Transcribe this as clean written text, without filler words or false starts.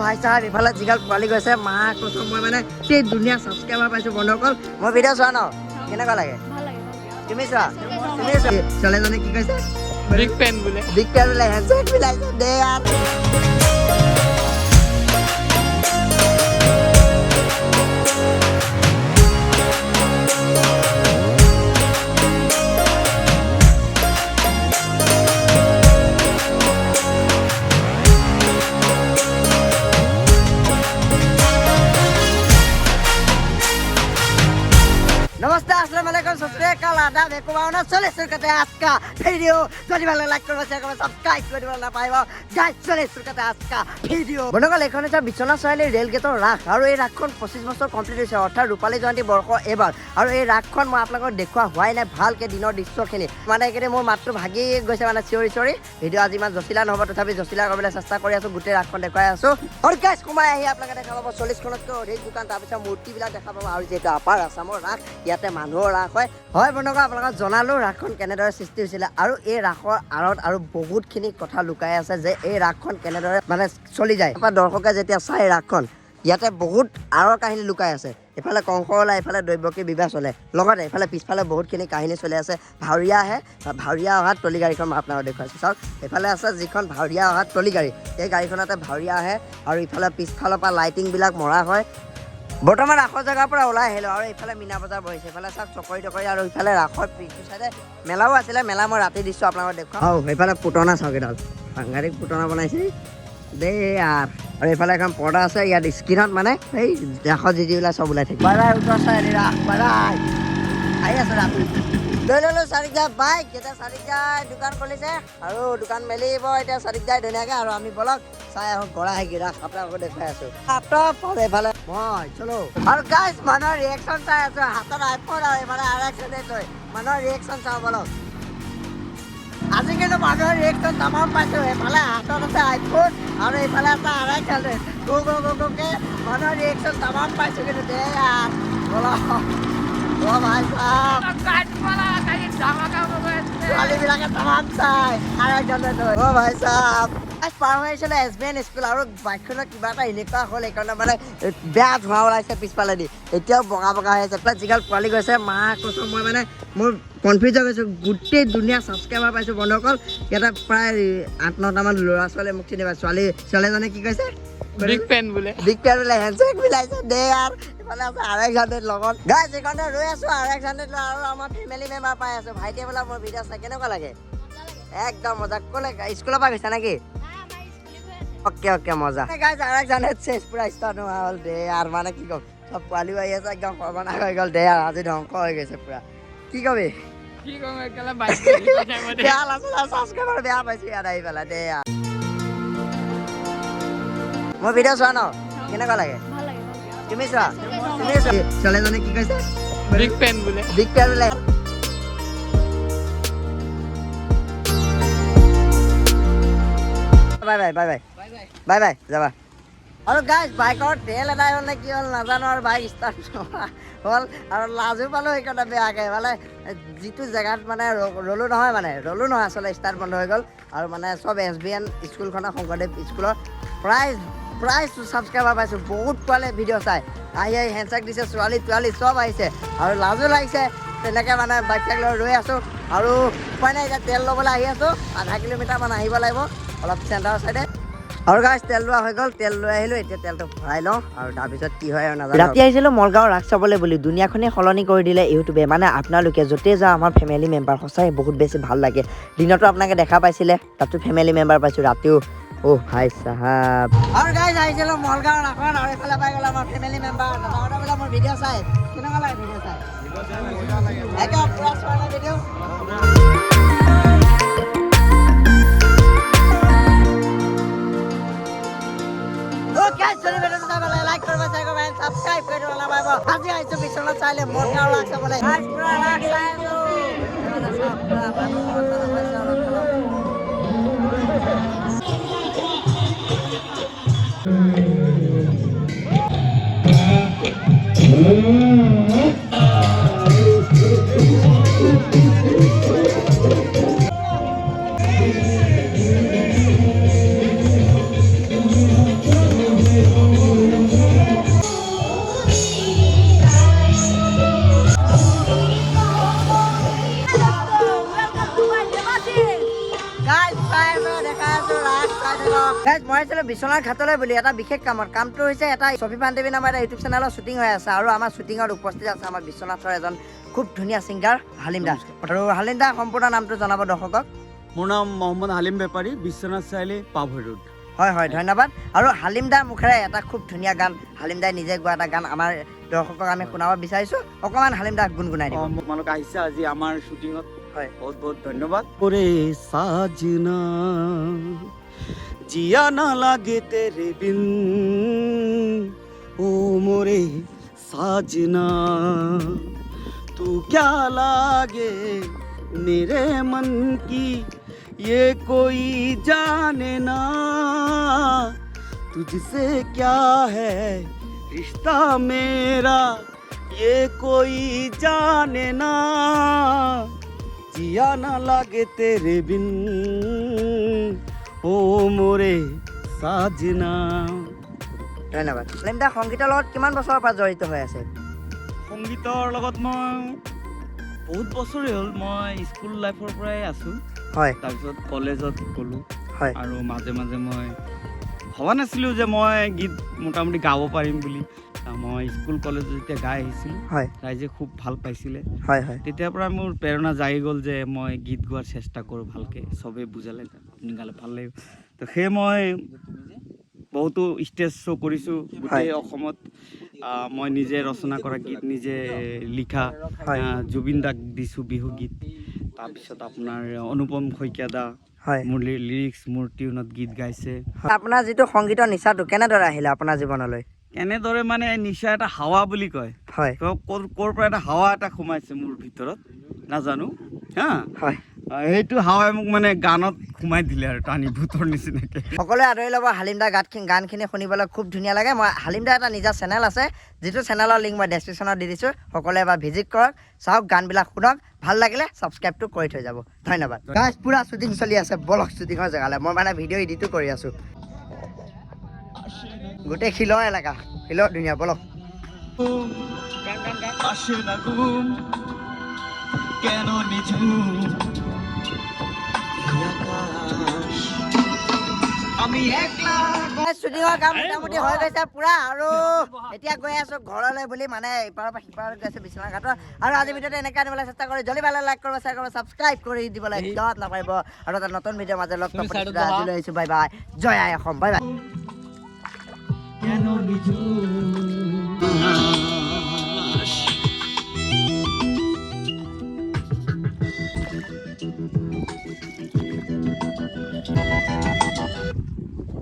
ভাই চাহাব, ইফালে যিগাল পোৱালি গৈছে, মা কৈছোঁ মই মানে সেই ধুনীয়া ছাবস্ক্ৰাইবাৰ পাইছোঁ। বন্ধুসকল, মোৰ ভিডিঅ' চোৱা ন? কেনেকুৱা লাগে? তুমি চোৱা, তুমি চোৱা। ছোৱালীজনী কি কৈছে? বিগ ফেন বোলে। বিগ ফেন বোলে, হেণ্ডছেক মিলাইছে দে আৰু। नमस्ते, अस्सलाम वालेकुम, सत श्री अकाल, आदाब, একো চলে সুৰকাতে আজকা ভিডিও। যদি ভালো লাইক কৰিব, শ্বেয়াৰ কৰিব, ছাবস্ক্ৰাইব কৰিব নাপাৰিব। গাইজ, চলে সুৰকাতে আজকা ভিডিও। বন্ধুসকল, এইখন হৈছে বিশ্বনাথ চাৰিআলি ৰেল গেটৰ ৰাস আৰু এই ৰাসখন 25 বছৰ কমপ্লিট হৈছে, অৰ্থাৎ ৰূপালী জয়ন্তী বৰ্ষ এইবাৰ। আৰু এই ৰাসখন মই আপোনালোকক দেখুওৱা হোৱাই নাই ভালকৈ দিনৰ দৃশ্যখিনি। মানে এইকেইদিন মোৰ মাতটো ভাগি গৈছে, মানে চিঞৰি চিঞৰি। ভিডিঅ' আজি ইমান জচিলা নহ'ব, তথাপি জচিলা কৰিবলৈ চেষ্টা কৰি আছোঁ, গোটেই ৰাসখন দেখুৱাই আছোঁ। আৰু গাইজ, সোমাই আহি আপোনালোকে দেখা পাব 40খনতকৈ অধিক দোকান, তাৰপিছত মূৰ্তিবিলাক দেখা পাব। আৰু যিহেতু আপাৰ আছামৰ ৰাস, ইয়াতে মানুহৰ ৰাস হয়। হয় বন্ধুসকল, আপোনালোকক জনালোঁ ৰাসখন কেনেদৰে সৃষ্টি হৈছিলে আৰু এই ৰাসৰ আঁৰত আৰু বহুতখিনি কথা লুকাই আছে যে এই ৰাসখন কেনেদৰে মানে চলি যায়। তাৰপৰা দৰ্শকে যেতিয়া চাই ৰাসখন, ইয়াতে বহুত আঁৰৰ কাহিনী লুকাই আছে। ইফালে কংস ওলাই, ইফালে দৈৱকী বিবাহ চলে, লগতে ইফালে পিছফালে বহুতখিনি কাহিনী চলি আছে। ভাৱৰীয়া আহে, ভাৱৰীয়া অহাত টলি গাড়ীখন মই আপোনালোকক দেখুৱাইছোঁ। চাওক, এইফালে আছে যিখন ভাৱৰীয়া অহাত টলি গাড়ী, এই গাড়ীখনতে ভাৱৰীয়া আহে আৰু ইফালে পিছফালৰ পৰা লাইটিংবিলাক মৰা হয়। বৰ্তমান ৰাসৰ জেগাৰ পৰা ওলাই আহিলোঁ আৰু এইফালে মীনা বজাৰ বহিছে। এইফালে চাওক চকৰি টকৰি আৰু ইফালে ৰাসৰ পিছটো চাইডে মেলাও আছিলে। মেলা মই ৰাতি দৃশ্য আপোনালোকক দেখুৱাম। আৰু সেইফালে পুতনা চাওক, এডাল সাংঘাতিক পুতনা বনাইছে দেই। আৰু এইফালে এখন পৰ্দা আছে, ইয়াত স্ক্ৰীণত মানে এই ৰাসত যি যি ওলাই চব ওলাই থাকে। বাই বাই উত্তৰ চাৰিআলি ৰাস, বাই বাই। আহি আছো ৰাতি। লৈ ল'লো চাৰিকদা বাইক। এতিয়া চাৰিকদাই দোকান খুলিছে আৰু দোকান মেলিব এতিয়া চাৰিকদাই ধুনীয়াকৈ। আৰু আমি বলক চাই আহোঁ গৰাহী ৰাস, আপোনালোকক দেখুৱাই আছো। লেপটপ আৰু এইফালে মই চলো। আৰু গাইজ, মানুহৰ ৰিয়েকশ্যন চাই আছো, হাতত আইফোন আৰু এইফালে RX 100 লৈ মানুহৰ ৰিয়েকশ্যন চাওঁ বলক। আজি কিন্তু মানুহৰ ৰিয়েকশ্যন তামাম পাইছো। এইফালে হাতত আছে আইফোন আৰু এইফালে আছে RX 100। গো গো গো গোকে মানুহৰ ৰিয়েকশ্যন তামাম পাইছো কিন্তু দে। বলক। অ ভাই চাহ, ছোৱালীবিলাকে তামাম চাই RX 100 লৈ। অ ভাই চাহ, পাৰ হৈ আহিছিলে এছ বি এন স্কুল আৰু বাইকখনত কিবা এটা এনেকুৱা হ'ল, সেইকাৰণে মানে বেয়া ধোঁৱা ওলাইছে পিছফালেদি, এতিয়াও বগা বগা হৈ আছে। যিগাল পোৱালি গৈছে, মা কৈছোঁ মই মানে মোৰ কনফিউজ হৈ গৈছোঁ। গোটেই ধুনীয়া ছাবস্ক্ৰাইবাৰ পাইছোঁ বন্ধুসকল। ইয়াতে প্ৰায় 8-9টামান ল'ৰা ছোৱালীয়ে মোক চিনি পায়। ছোৱালীজনী কি কৈছে? বিগ ফেন বোলে। বিগ ফেন বোলে, হেণ্ডছেক মিলাইছে দে। আৰু ইফালে আছে RX 100 লগত। গাইজ, এইখনতে ৰৈ আছো RX 100 লৈ আৰু আমাৰ ফেমিলি মেম্বাৰ পাই আছো। ভাইটিয়ে বোলে মোৰ ভিডিঅ' চাই। কেনেকুৱা লাগে? একদম মজা। ক'লে স্কুলৰ পৰা গৈছা নেকি? অ'কে অ'কে, মজা। গাইজ, RX 100 চেচ, পুৰা ষ্টাৰ্ট নোহোৱা হ'ল দে। আৰু মানে কি ক'ম, চব পোৱালিও আহি আছে, একদম সৰ্বনাশ হৈ গ'ল দে। আৰু আজি ধ্বংস হৈ গৈছে পুৰা। কি কবি? কি কম, একেলা বাইক। বেয়া লাগছে, ছাবস্ক্ৰাইবাৰ বেয়া পাইছো ইয়াত আহি পেলাই দে। মোৰ ভিডিঅ' চোৱা ন? কেনেকুৱা লাগে? তুমি চোৱা, তুমি চোৱা। ছোৱালীজনী কি কৈছে? বিগ ফেন বোলে। বিগ ফেন বোলে। Bye bye, bye bye, bye bye, যাবা। আৰু গাইজ, বাইকৰ তেল এদাই হ'ল নে কি হ'ল নাজানো, আৰু বাইক ষ্টাৰ্ট হ'ল আৰু লাজো পালোঁ সেইকাৰণে বেয়াকৈ। মানে যিটো জেগাত মানে ৰ'লো নহয়, মানে ৰ'লো নহয় আচলতে, ষ্টাৰ্ট বন্ধ হৈ গ'ল। আৰু মানে চব এছ বি এন স্কুলখনৰ, শংকৰদেৱ স্কুলৰ প্ৰায় প্ৰায় ছাবস্ক্ৰাইবাৰ পাইছোঁ। বহুত পোৱালে ভিডিঅ' চাই আহি আহি হেণ্ডছেক দিছে, ছোৱালী তোৱালী চব আহিছে আৰু লাজো লাগিছে। তেনেকৈ মানে বাইক চাইক লৈ ৰৈ আছোঁ আৰু উপায় নাই। এতিয়া তেল ল'বলৈ আহি আছোঁ, আধা কিলোমিটাৰমান আহিব লাগিব অলপ চেণ্টাৰৰ চাইডে। আৰু গাইজ, তেল লোৱা হৈ গ'ল, তেল লৈ আহিলোঁ। এতিয়া তেলটো ভৰাই লওঁ আৰু তাৰপিছত কি হয় আৰু নাজানো। ৰাতি আহিছিলোঁ মলগাঁও ৰাস চাবলৈ বুলি, দুনীয়াখনেই সলনি কৰি দিলে ইউটিউবে। মানে আপোনালোকে য'তেই যাওঁ আমাৰ ফেমিলি মেম্বাৰ, সঁচাই বহুত বেছি ভাল লাগে। দিনতো আপোনালোকে দেখা পাইছিলে, তাতো ফেমিলি মেম্বাৰ পাইছোঁ, ৰাতিও। অ' ভাই চাহাব। আৰু গাইজ, আহিছিলোঁ মলগাঁও ৰাসত আৰু এইফালে পাই গ'ল আমাৰ ফেমিলি মেম্বাৰ। দাদাহঁতে বোলে মোৰ ভিডিঅ' চাই। কেনেকুৱা লাগে ভিডিঅ' চাই? একদম পুৰা চোৱা নাই ভিডিঅ'? লাইক কৰিব, শ্বেয়াৰ কৰিব, ছাবস্ক্ৰাইব কৰি দিব নাপাব। আজি আহিছোঁ বিশ্বনাথ চাৰিআলি মলগাঁও ৰাস চাবলৈ। গাইজ, পুৰা ৰাস চাই আছোঁ। চাওক, পুৰা মানুহ হৈছে অলপ চলপ। Guys, মই আহিছিলোঁ বিশ্বনাথ ঘাটলৈ বুলি এটা বিশেষ কামত। কামটো হৈছে এটা ছফি পাণ্ডেৱী নামৰ এটা ইউটিউব চেনেলৰ শ্বুটিং হৈ আছে আৰু আমাৰ শ্বুটিঙত উপস্থিত আছে আমাৰ বিশ্বনাথৰ এজন খুব ধুনীয়া ছিংগাৰ হালিম দা। আৰু হালিম দা, সম্পূৰ্ণ নামটো জনাব দৰ্শকক। মোৰ নাম মহম্মদ হালিম বেপাৰী, বিশ্বনাথ চাৰিআলি, পাভৈ ৰোড। হয়, ধন্যবাদ। আৰু হালিম দাৰ মুখেৰে এটা খুব ধুনীয়া গান, হালিম দাই নিজে গোৱা এটা গান আমাৰ দৰ্শকক আমি শুনাব বিচাৰিছোঁ। অকণমান হালিম দাক গুণগুণাই দিব। তোমালোক আহিছা আজি আমাৰ শ্বুটিঙত। বহুত বহুত ধন্যবাদ। ওৰে साजना, जिया ना लागे तेरे बिन, ओ मोरे साजना, तू क्या लागे मेरे मन की, ये कोई जाने ना। तुझसे क्या है रिश्ता मेरा, ये कोई जाने ना। जिया ना लागे तेरे बिन, ओ मोरे साजना। ধন্যবাদ। হালিম দা, সংগীতৰ লগত কিমান বছৰৰ পৰা জড়িত হৈ আছে? সংগীতৰ লগত মই বহুত বছৰেই হ'ল। মই স্কুল লাইফৰ পৰাই আছোঁ। তাৰপিছত কলেজত গ'লোঁ। আৰু মাজে মাজে মই ভবা নাছিলোঁ যে মই গীত মোটামুটি গাব পাৰিম বুলি। মই স্কুল কলেজত যেতিয়া গাই আহিছিলোঁ, ৰাইজে খুব ভাল পাইছিলে। হয় হয় তেতিয়াৰ পৰা মোৰ প্ৰেৰণা জাগি গ'ল যে মই গীত গোৱাৰ চেষ্টা কৰোঁ ভালকৈ। চবেই বুজালে, আপুনি গালে ভাল লাগিব। তো সেয়ে মই বহুতো ষ্টেজ শ্ব' কৰিছোঁ গোটেই অসমত। মই নিজে ৰচনা কৰা গীত, নিজে লিখা, জুবিন দাক দিছোঁ বিহু গীত। তাৰপিছত আপোনাৰ অনুপম শইকীয়া দা, মোৰ লিৰিক্স, মোৰ টিউনত গীত গাইছে। আপোনাৰ যিটো সংগীতৰ নিচাটো কেনেদৰে আহিলে আপোনাৰ জীৱনলৈ? কেনেদৰে মানে নিচা এটা হাৱা বুলি কয়। ক'ৰ পৰা এটা হাৱা এটা সোমাইছে মোৰ ভিতৰত নাজানো হা। সেইটো হাৱাই মোক মানে গানত সোমাই দিলে আৰু টানি ভূতৰ নিচিনাকে। সকলোৱে আদৰি ল'ব হালিম দা গানখিনি শুনিবলৈ খুব ধুনীয়া লাগে। মই হালিম দা এটা নিজা চেনেল আছে, যিটো চেনেলৰ লিংক মই ডেছক্ৰিপশ্যনত দি দিছোঁ। সকলোৱে এবাৰ ভিজিট কৰক, চাওক, গানবিলাক শুনক, ভাল লাগিলে ছাবস্ক্ৰাইবটো কৰি থৈ যাব। ধন্যবাদ। গাইজ, পূৰা শ্বুটিং চলি আছে, বলক শ্বুটিঙৰ জেগালৈ। মই মানে ভিডিঅ' এডিটো কৰি আছোঁ। গোটেই শিলৰ এলেকা, শিলৰ ধুনীয়া, বলক। আসে না ঘুম, কেন নিঝুম আকাশ, আমি একলা। শ্বুটিঙৰ কাম মোটামুটি হৈ গৈছে পূৰা আৰু এতিয়া গৈ আছোঁ ঘৰলৈ বুলি, মানে ইপাৰৰ পৰা সিপাৰত গৈ আছোঁ বিশ্বনাথ ঘাটৰ। আৰু আজিৰ ভিডিঅ'টো এনেকৈ আনিবলৈ চেষ্টা কৰি। যদি ভালে লাইক কৰিব, শ্বেয়াৰ কৰিব, ছাবস্ক্ৰাইব কৰি দিবলৈ একদম নাপাৰিব। আৰু এটা নতুন ভিডিঅ'ৰ মাজত লগ পাম। আজিলৈ আহিছোঁ, বাই বাই, জয় আই অসম, বাই বাই। কেন নিঝুম।